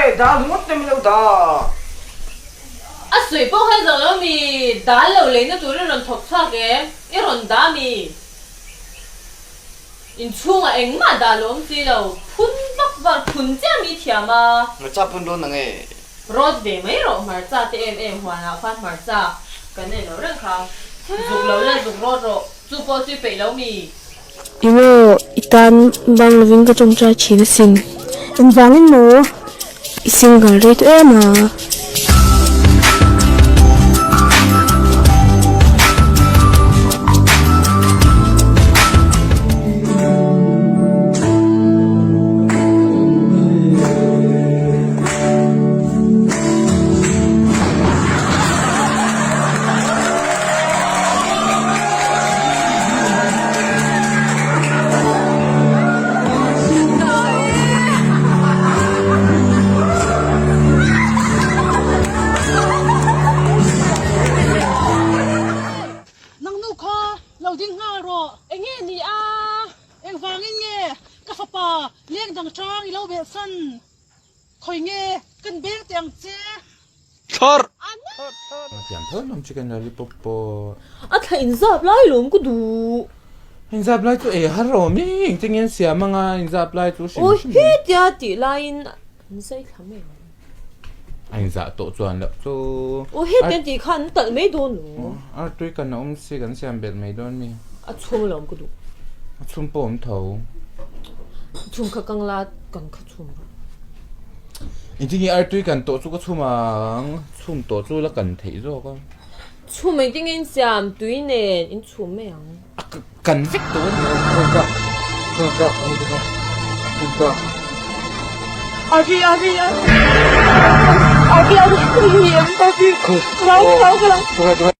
Dal ringawt te min lo dah. A sawi pawh kha zawng lo mi? Dal lo leina tur i rawn thawk chhuak em? I rawn dah mi? Inchhungah engmah dah lo awm si lo, phun vak vak phun chiah mi thiam a. Hmarcha phun dawn ang e. Rawt ve mai rawh hmarcha te em em huanah khuan hmarcha kan nei lo reng kha. Zuk lo la zuk rawt rawh, chu pawh chu i peih lo mi? Emaw i tan bang lovin ka tawngtai thin asin. Engvangin maw i single rei tawh em a? Nang nu kha lo ding nghal rawh. Enge ni a? Engvangin nge ka fapa leng dang chang i lo belhsan? Khawi nge kan beng teh ang che? Thlawrh! A thiam tho hlawm chicken lollipop pawh. A thla inzap lai lawm ka duh. Inzap lai chu ei har awm i, engtin nge an siam anga inzap lai chu hrim hrim. Aw hetia tih laiin an zai thla mai ang. A inzah tawh chuan loh chu. Aw hetia tih khan an talh mai dawn lo. Artui kan a awm si kan siam belh mai dawn mi. A chhum lawm ka duh. A chhum pawh awm tho. Chhum kha kang la kan kha chhum rawh. Engtin nge artui kan tawh chu ka chhum ang, chhum tawh chu la kan theih zawk a. Chhum engtin nge in siam tui nen in chhum mai ang. A kan vek tawh a ni.